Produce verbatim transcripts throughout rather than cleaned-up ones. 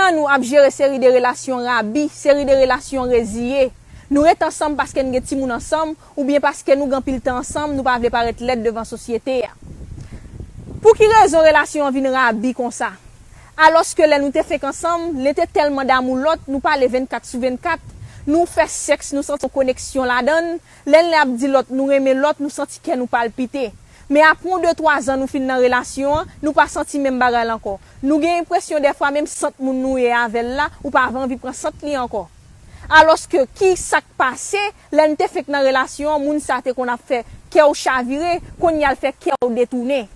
Anpil nan nou ap jere seri de relasyon rabi, seri de relasyon reziye. Nou ret ansanm paske n gen timoun ansanm, oubyen paske nou gen anpil tan ansanm, nou pa vle parèt lèd devan sosyete a. Pou ki rezon relasyon an vin rabi konsa? Alòske lè nou te fenk ansanm, len te tèlman damou lòt, nou pale vennkat sou vennkat, nou fè sèks, nou santi yon koneksyon ladan l, len l ap di lòt nou renmen lòt, nou santi kè nou palpite. Men apre yon de twa zan nou fin nan relasyon an, nou pa santi menm bagay la ankò. Nou gen enpresyon dèfwa menm sant moun nou ye avè l la, ou pa anvi pran sant li ankò. Alòske ki sa k pase, lè n te fenk nan relasyon an, moun sa te konn ap fè kè w chavire, kounye a l fè kè w detounen.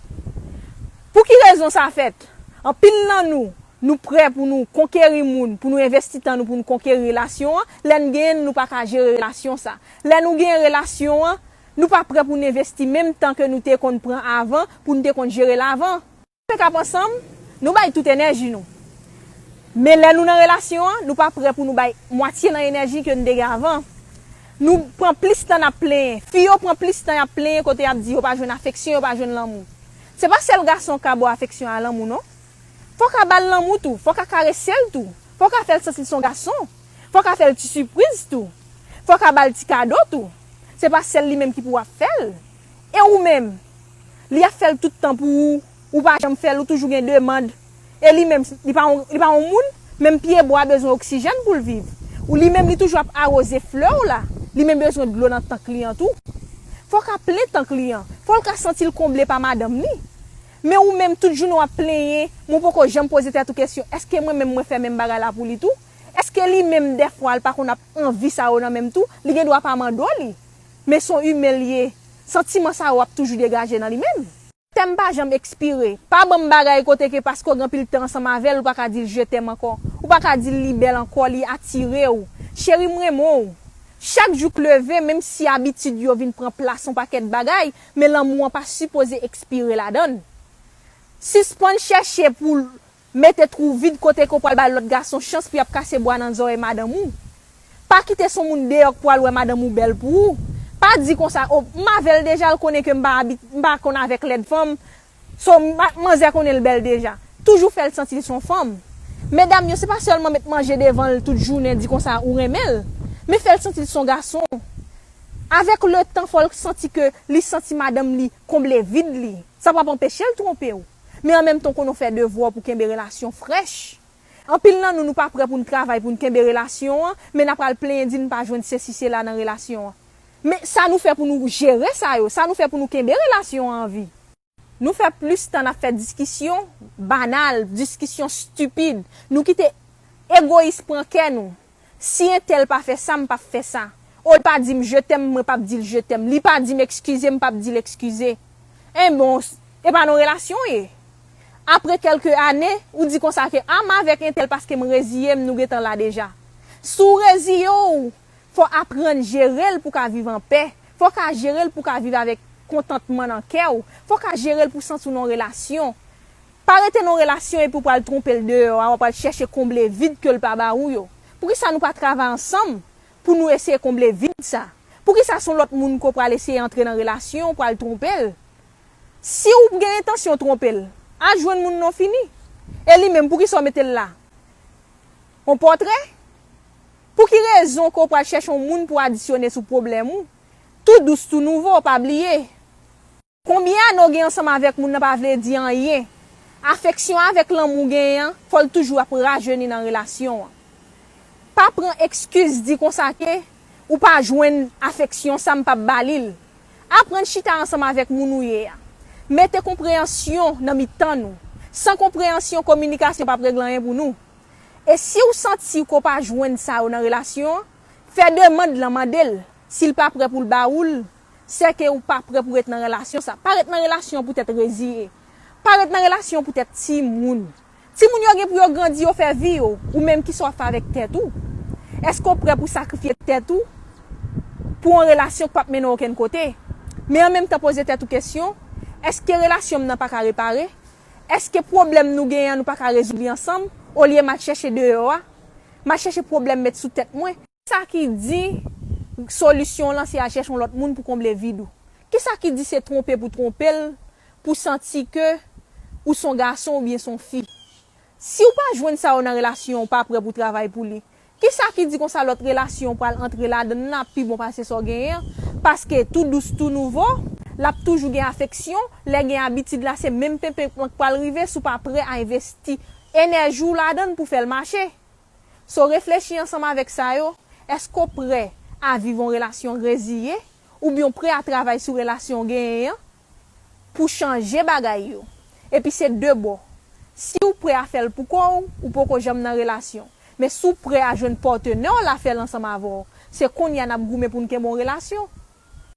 Pou ki rezon sa fèt? Anpil nan nou, nou prè pou nou konkeri moun, pou nou envesti tan nou pou nou konkeri relasyon an, lè n genyen l, nou pa ka jere relasyon sa. Lè nou genyen relasyon an, nou pa prè pou n envesti menm tan ke nou te konn pran avan, pou n te konn jere l avan. Fenk ap ansanm, nou bay tout enèji nou. Men lè nou nan relasyon an, nou pa prè pou nou bay mwatye nan enèji ke n te gen avan. Nou pran plis tan n ap plenyen. Fi yo pran plis tan y ap plenyen kote y ap di yo pa jwenn afeksyon, yo pa jwenn lanmou. Se pa sèl gason ka ba w afeksyon a lanmou non. Fò w ka ba l lanmou tou, fò w ka karese l tou, fò w ka fè l santi l se yon gason, fò w ka fè l ti sipriz tou, fò w ka ba l ti kado tou. Se pa sèl li menm ki pou ap fè l. E ou menm? Li ap fè l tout tan pou ou, ou pa janm fè l, ou toujou gen demann. E li menm, li pa yon, li pa yon moun, menm pyebwa bezwen oksijèn pou l viv. Ou li menm, li toujou ap awoze flè w la, li menm bezwen dlo nan tank li an tou. Fò w ka plen tank li an, fò l ka santi l konble pa madanm li. Men ou menm, tout jounen w ap plenyen, men w poko janm poze tèt ou kesyon, èske mwen menm mwen fè menm bagay la pou li tou? Èske li menm dèfwa l pa konn ap anvi sa yo nan menm tou? Li gen dwa pa mande w li. Men se yon imen l ye. Santiman sa yo ap toujou degaje nan li menm. Tèm pa janm ekspire. Pa ban m bagay kote ke paske w gen anpil tan ansanm avè l, ou pa ka di l je t'aime ankò. Ou pa ka di l li bèl ankò, li atire w. Cheri, m renmen w. Chak jou k leve, menm si abitid yo vin pran plas yon pakèt bagay, men lanmou an pa sipoze ekspire ladan l. Sispann chèche pou l mete twou vid kote ke w pral bay lòt gason chans pou y ap kase bwa nan zòrèy madanm ou. Pa kite se yon moun deyò k pral wè madanm ou bèl pou ou. Pa di konsa, o, m avè l deja, l konnen ke m pa abit, m pa konn avèk lèd fanm. So, ma-, manzè konnen l bèl deja. Toujou fè l santi l se yon fanm. Medam yo, se pa sèlman met manje devan l tout jounen, di konsa ou renmen l. Men fè l santi l se yon gason. Avèk letan, fò l santi ke li santi madanm li konble vid li. Sa p ap anpeche l twonpe w. Men an menm tan, w konnen w fè devwa w pou kenbe relasyon frèch. Anpil nan nou, nou pa prè pou n travay pou n kenbe relasyon an, men n ap pral plenyen di n pa jwenn sesi sela nan relasyon an. Men sa nou fè pou nou jere sa yo, sa nou fè pou nou kenbe relasyon an an vi? Nou fè plis tan n ap fè diskisyon banal, diskisyon stipid. Nou kite egoyis pran kè nou. Si entèl pa fè sa, m p ap fè sa. O, li pa di m je t'aime, mwen p ap di l je t'aime. Li pa di m ekskize, m p ap di l ekskize. Enben, e pa nan relasyon w ye. Apre kèlke ane, ou di konsa ke, a, m avèk entèl paske m reziye m, nou gentan la deja. Si w reziye w, fò w aprann jere l pou w ka viv anpè. Fò w ka jere l pou w ka viv avèk kontantman nan kè w. Fò w ka jere l pou w santi w nan yon relasyon. Pa rete nan yon relasyon epi w pral twonpe l deyò a, w ap pral chèche konble vid ke l pa ba ou yo. Poukisa nou pa travay ansanm pou nou eseye konble vid sa? Poukisa se yon lòt moun ke w pral eseye antre nan relasyon, w pral twonpe l? Si w gen entansyon twonpe l, al jwenn moun nan w fini. E li menm, poukisa w mete l la? On pòtrè? Pou ki rezon ke w pral chèche yon moun pou adisyone sou pwoblèm ou? Tou dous, tou nouvo, pa bliye. Konbyen ane w gen ansanm avèk moun nan pa vle di anyen. Afeksyon avèk lanmou w genyen an, fò l toujou ap rajeni nan relasyon an. Pa pran ekskiz di konsa ke ou pa jwenn afeksyon sa m p ap ba li l. Aprann chita ansanm avèk moun ou ye a. Mete konpreyansyon nan mitan nou. San konpreyansyon, kominikasyon p ap regle anyen pou nou. E si w santi ke w pa jwenn sa yo nan relasyon an, fè demann lan, mande l. Si l pa prè pou l ba ou l, sèke ou pa prè pou ret nan relasyon sa. Pa ret nan relasyon poutèt reziye. Pa ret nan relasyon poutèt timoun. Timoun yo gen pou yo grandi, yo fè vi yo. Ou menm, kisa w ap fè avèk tèt ou? Èske w prè pou sakrifye tèt ou pou yon relasyon k p ap mennen w okenn kote? Men an menm tan, poze tèt ou kesyon, èske relasyon m nan pa ka repare? Èske pwoblèm nou genyen an, nou pa ka rezoud li ansanm, olye m al chèche deyò a? M al chèche pwoblèm met sou tèt mwen. Kisa ki di solisyon w lan se al chèche yon lòt moun pou konble vid ou? Kisa ki di se twonpe pou twonpe l, pou santi ke ou se yon gason oubyen se yon fi? Si w pa jwenn sa yo nan relasyon w, w pa prè pou w travay pou li. Kisa ki di konsa lòt relasyon w pral antre ladan l nan ap pi bon pase sa w genyen an? Paske tou dous, tou nouvo, l ap toujou gen afeksyon. Lè gen abitid la, se menm penpen k pral rive si w pa prè a envesti enèji w ladan l pou fè l mache. So, reflechi ansanm avèk sa yo. Èske w prè a viv yon relasyon reziye? Oubyen w prè a travay sou relasyon w genyen an pou chanje bagay yo? Epi se de bò. Si w prè a fè l pou kò w, ou poko janm nan relasyon. Men si w prè a jwenn patnè w la fè l ansanm avè w, se kounye a n ap goumen pou n kenbe yon relasyon.